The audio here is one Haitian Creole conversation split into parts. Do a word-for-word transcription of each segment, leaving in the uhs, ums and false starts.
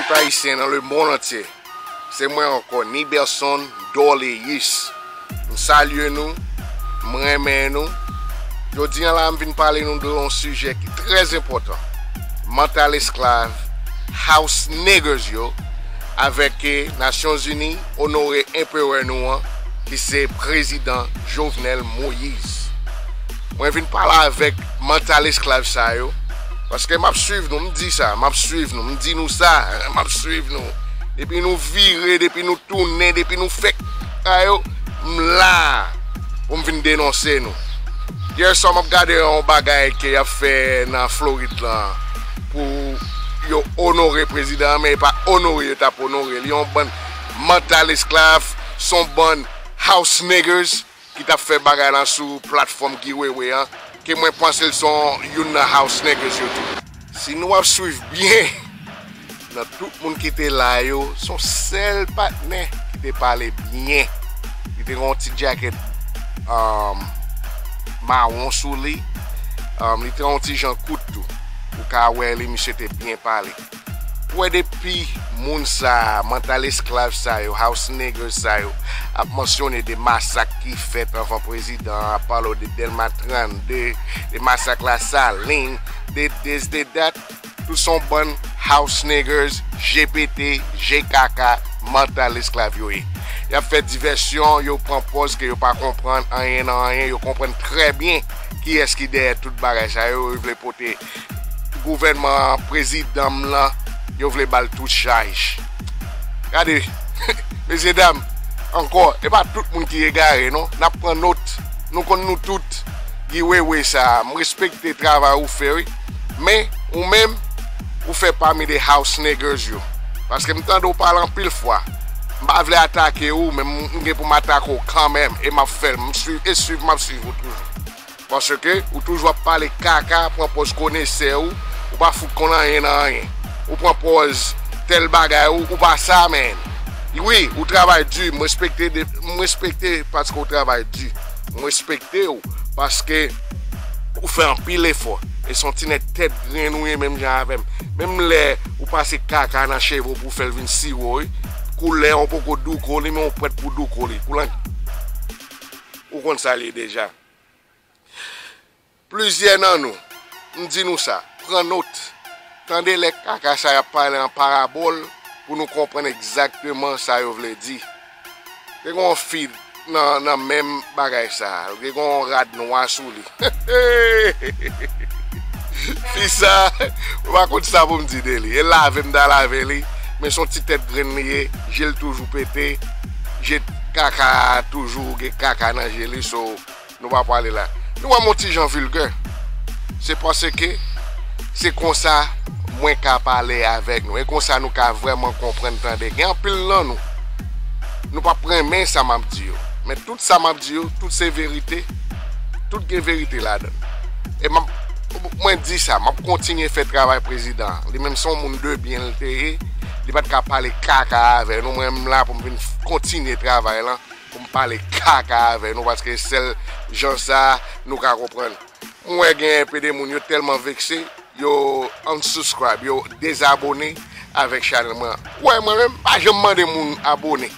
Pèp ayisyen nan lemonn antye, se mwen ankò, Niberson Dorléus. M salye nou, m renmen nou. Jodi a la, m vin pale nou de yon sijè ki trè enpòtan. Mantal esklav, house niggers yo, avèk ke Nasyonzini onore enperè nou an, ki se prezidan Jovenel Moïse. Mwen vin pale avèk mantal esklav sa yo, paske m ap swiv nou, m di sa, m ap swiv nou, m di nou sa, m ap swiv nou. Depi nou vire, depi nou tounen, depi nou fè kaka yo, m la pou m vin denonse nou. Yè swa m ap gade yon bagay ke y ap fè nan Florid lan pou yo onore prezidan an, men e pa onore yo t ap onore li, yon bann mantal esklav, s on bann house niggers ki t ap fè bagay lan sou platfòm Guy Wewe an, ke mwen panse l s on youn nan house niggers yo tou. Si nou ap swiv byen, nan tout moun ki te la yo, s on sèl patnè ki te pale byen. Li te gen yon ti djakèt, um, mawon sou li. Um, li te yon ti jan kout tou. Ou ka wè li, misye te byen pale. Ou wè depi moun sa, mantal esklav sa yo, house niggers sa yo, ap mansyone de masak ki fèt anvan prezidan an, ap pale w de Dèlma trannde, de masak Lasalin, de this, de that, tout s on bann house niggers, G P T, G K K, mantal esklav yo ye. Y ap fè divèsyon, yo pran pòz ke yo pa konprann anyen nan anyen, yo konprann trè byen kiyès ki dèyè tout bagay sa yo, yo vle pote gouvènman an, prezidan m lan, yo vle ba l tout chaj. Gade, mesye dam, ankò, e pa tout moun ki egare, non. N ap pran nòt, nou konn nou tout. Guy Wewe sa, m respekte travay ou fè, wi. Men, ou menm, ou fè pami de house niggers yo. Paske m tande w pale anpil fwa. M pa vle atake ou, men m gen pou m atake w kanmenm. E m ap fè l. M swiv, e swiv, m ap swiv ou toujou. Paske ou toujou ap pale kaka, pran pòz konesè ou, ou pa fout konn anyen nan anyen. Ou pran pòz tèl bagay, ou, ou pa sa, men. Wi, ou travay di, m respekte, de, m respekte paske ou travay di. M respekte ou paske ou fè anpil efò. E s on ti nèg tèt grenn ou ye menm jan avè m. Menm lè ou pase kaka nan cheve w pou w fè l vin siwo, wi. Koulè w poko douko li, men w prèt pou douko li. Koulè, ou konn sa l ye deja. Plizyè nan nou, m di nou sa, pran nòt. Tande lè kaka sa y ap pale an parabòl pou nou konprann egzakteman sa yo vle di. Te gen yon fi nan, nan menm bagay sa, te gen yon rad nwa sou li. Fi sa, m pa konn sa pou m di de li. E lave m ta lave li, men s on ti tèt grenn li ye, je l toujou pete, je kaka toujou gen kaka nan je li, so, nou pa pwale la. Nou wè m on ti jan vilgè. Se paske se konsa mwen ka pale avèk nou. E konsa nou ka vrèman konprann, tande. Gen anpil nan nou, nou p ap renmen sa m ap di yo. Men tout sa m ap di yo, tout se verite. Tout gen verite ladan l. E m ap, mwen di sa, m ap kontinye fè travay prezidan an. Li menm se yon moun de byen l te ye. Li pa t ka pale kaka avè nou. Mwen, m la pou m vin kontinye travay lan, pou m pale kaka avè nou, paske sèl jan sa nou ka konprann. M wè gen enpe de moun, yo tèlman vekse, yo unsubscribe, yo dezabone avèk chanèl mwen an. Wè, mwen menm, m pa janm mande moun abone.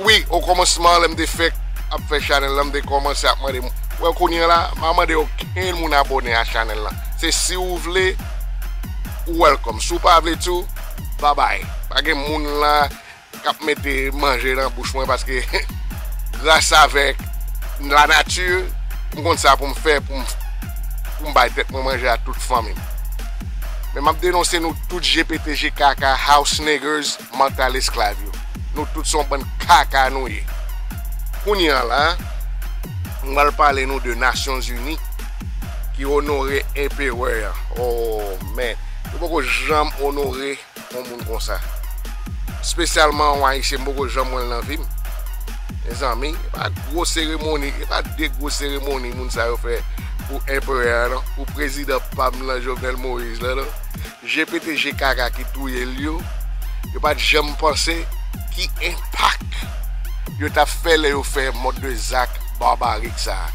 Wi, okòmansman, lè m te fèk ap fè chanèl lan, m te kòmanse ap mande moun. Wè, kounye a la, m pa mande okenn moun abone a chanèl lan. Se si ou vle, ou welcome. Si w pa vle tou, babay. Pa gen moun la k ap mete manje nan bouch mwen, paske gras avèk lanati, m konn sa pou m fè pou m, pou m bay tèt mwen manje a tout fanmi m. Men m ap denonse nou tout G P T, G K K, house niggers, mantal esklav yo. Nou tout se yon bann kaka nou ye. Kounye a la, m pral pale nou de Nasyonzini ki onore enperè an. Oh, men, yo poko janm onore yon moun konsa. Espesyalman yon Ayisyen, m poko janm wè l nan vi m. Mezanmi, e pa gwo seremoni, e pa de gwo seremoni moun sa yo fè pou enperè a, non, pou prezidan pa m lan, Jovenel Moïse lan, non. G P T, G K K ki touye l yo, yo pa t janm panse ki enpak yo t ap fè lè yo fè mòd de zak babarik sa a.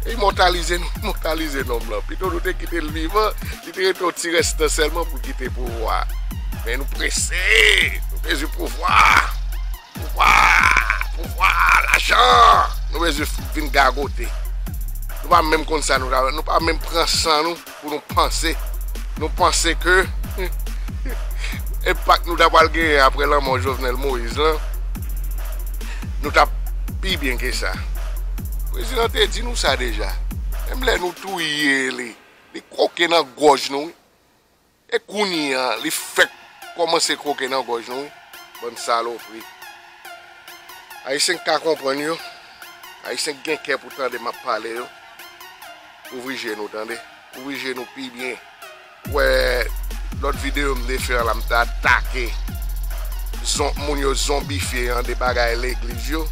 E imòtalize nou, imòtalize nonm lan. Pito nou te kite l vivan, li te rete yon ti rès tan sèlman pou l kite pouvwa a. Men nou prese, nou bezwen pouvwa. Pouvwa, pouvwa, lajan. Nou bezwen vin gagote. Nou pa menm konn sa nou ta, nou pa menm pran san nou pou nou panse. Nou panse ke enpak nou ta pral genyen apre lanmò Jovenel Moïse lan, nou t ap pi byen ke sa. Prezidan te di nou sa deja. Menm lè nou touye li, li kwoke nan gòj nou, wi. E kounye a, li fèk kòmanse kwoke nan gòj nou, wi. Bann salopri. Ayisyen k ka konprann yo, Ayisyen k gen kè pou tande m ap pale yo, ouvri je nou, tande. Ouvri je nou pi byen. Wè, lòt videyo m te fè an la, m te atake zon-, moun yo zonbifye an de bagay legliz yo.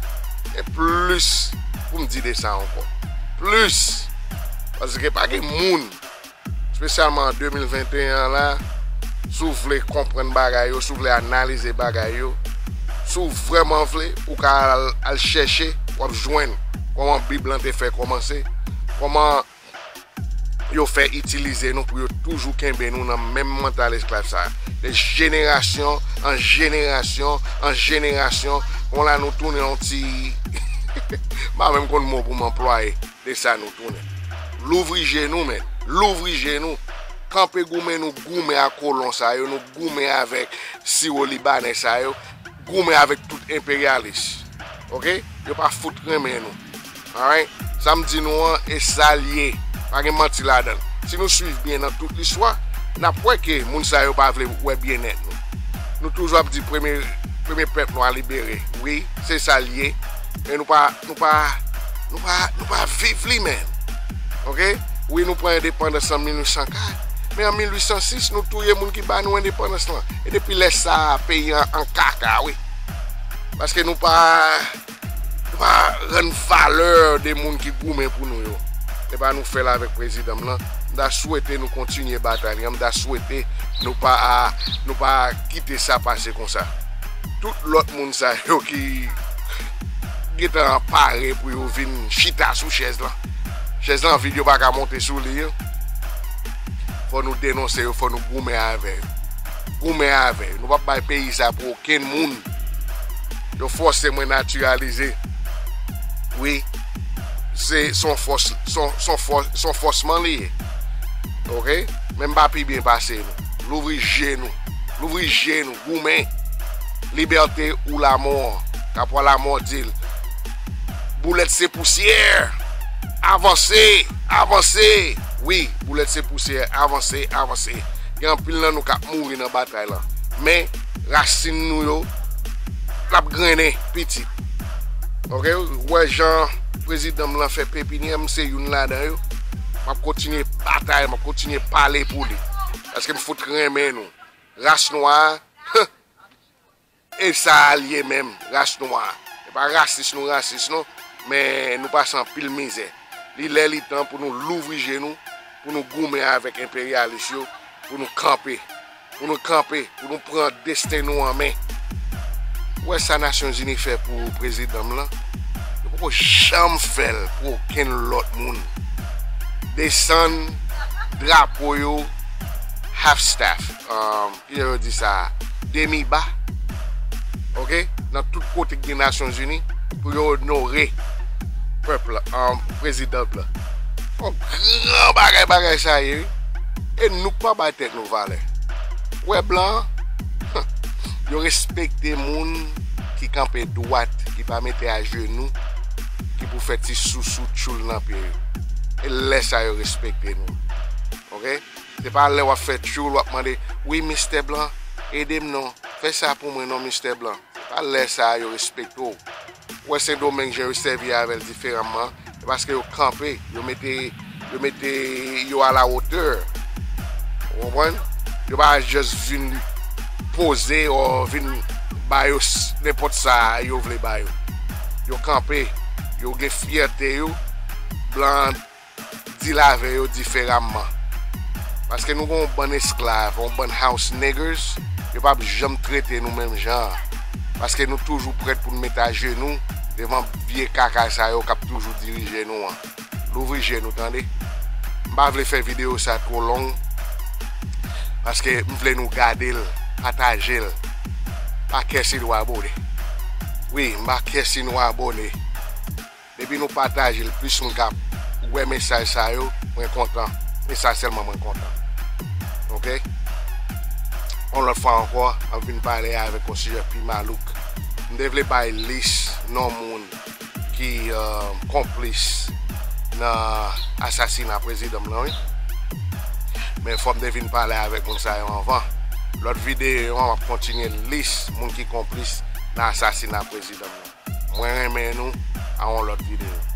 E plis pou m di de sa ankò. Plis! Paske pa gen moun, espesyalman an de mil venteyen an la, si w vle konprann bagay yo, si w vle analize bagay yo, si w vrèman vle, ou ka al, al chèche, w ap jwenn kòman Bib lan te fè kòmanse, kòman yo fè itilize nou pou yo toujou kenbe nou nan menm mantal esklav sa a. De jenerasyon an jenerasyon an jenerasyon, kon la nou tounen yon ti, m pa menm konn mo pou m anplwaye, de sa nou tounen. Louvri je nou, men. Louvri je nou. Kanpe goumen nou goumen ak kolon sa yo, nou goumen avèk siwo libanè sa yo, goumen avèk tout enperyalis. Oke? Yo pa fout renmen nou. Alright? Sa m di nou an, e sa l ye. Pa gen manti ladan l. Si nou swiv byen nan tout listwa, n ap wè ke moun sa yo pa vle wè byennèt nou. Nou toujou ap di premye, premye pèp nwa libere. Wi, se sa l ye. Men nou pa, nou pa, nou pa, nou pa viv li menm. Oke? Wi, nou pran endepandans an mil uit san kat, men an mil uit san sis, nou touye moun ki ba nou endepandans lan. E depi lè sa a, peyi an an kaka, wi. Paske nou pa, nou pa rann valè de moun ki goumen pou nou yo. E pa nou fè l avèk prezidan m lan. M ta swete nou kontinye batay li an. M ta swete nou pa, nou pa kite sa pase konsa. Tout lòt moun sa yo ki gentan pare pou yo vin chita sou chèz lan. Chèz lan vid, yo pa ka monte sou li. Fò nou denonse yo, fò nou goumen avè yo. Goumen avè yo. Nou p ap bay peyi sa pou okenn moun. Yo fòse mwen natiralize. Wi. Se, se yon fòs, se yon, se yon fòs, se yon fòsman li ye. Oke? Men m pa pi byen pase nou. Louvri je nou. Louvri je nou. Goumen. Liberté ou la mort. Kapwa Lamò di l. Boulèt se pousyè. Avanse. Avanse. Wi, boulèt se pousyè. Avanse. Avanse. Gen anpil nan nou k ap mouri nan batay lan. Men, rasin nou yo, l ap grennen, pitit. Oke? Ou wè jan prezidan m lan fè pepinyè, m se youn ladan yo. M ap kontinye batay, m ap kontinye pale pou li. Paske m fout renmen nou. Ras nwa a, e sa a l ye menm, ras nwa a. Se pa rasis nou rasis non, men nou pase anpil mizè. Li lè li tan pou nou louvri je nou, pou nou goumen avèk enperyalis yo, pou nou kanpe, pou nou kanpe, pou nou pran desten nou an men. Ou wè sa Nasyonzini fè pou prezidan m lan? Yo poko janm fè l pou okenn lòt moun. Desann drapo yo half staff, um, kijan yo di sa, demi ba, oke, nan tout kote k gen Nasyonzini, pou yo onore pèp la, um, prezidan la. Yon gran bagay, bagay sa ye, wi. E nou k pa bay tèt nou valè. Ou wè blan an, yo respekte moun ki kanpe dwat, ki pa mete ajenou, ki pou fè ti sousou tchoul nan pye yo. E lè sa yo respekte nou. Oke? Se pa lè w ap fè tchoul, w ap mande, "Wi, Mistè Blan, ede m non. Fè sa pou mwen non, Mistè Blan." Se pa lè sa a yo respekte w. Ou wè Sendomeng jan yo sèvi avè l diferaman, se paske yo kanpe, yo mete, yo mete yo à la hauteur. Ou konprann? Yo pa just vin poze ou vin ba yo s-, nenpòt sa yo vle ba yo. Yo kanpe, yo gen fyète yo, blan an deal avè yo diferaman. Paske nou gen yon bann esklav, yon bann house niggers, yo p ap janm trete nou menm jan an. Paske nou toujou prèt pou n met ajenou devan vye kaka sa yo k ap toujou dirije nou an. Louvri je nou, tande. M pa vle fè videyo sa twò long, paske m vle nou gade l. pataje l. Pa kè si nou abone. Wi, m pa kè si nou abone. Depi nou pataje l, plis moun ka wè mesaj sa yo, mwen kontan. E sa sèlman mwen kontan. Oke? Yon lòt fwa ankò, m ap vin pale avèk yon sijè pi malouk. M te vle bay lis non moun ki euh, konplis nan asasina prezidan m nan, wi. Men fò m te vin pale avèk moun sa yo anvan. Lòt videyo an, m ap kontinye lis moun ki konplis nan asasina prezidan m nan. Mwen renmen nou, a yon lòt videyo.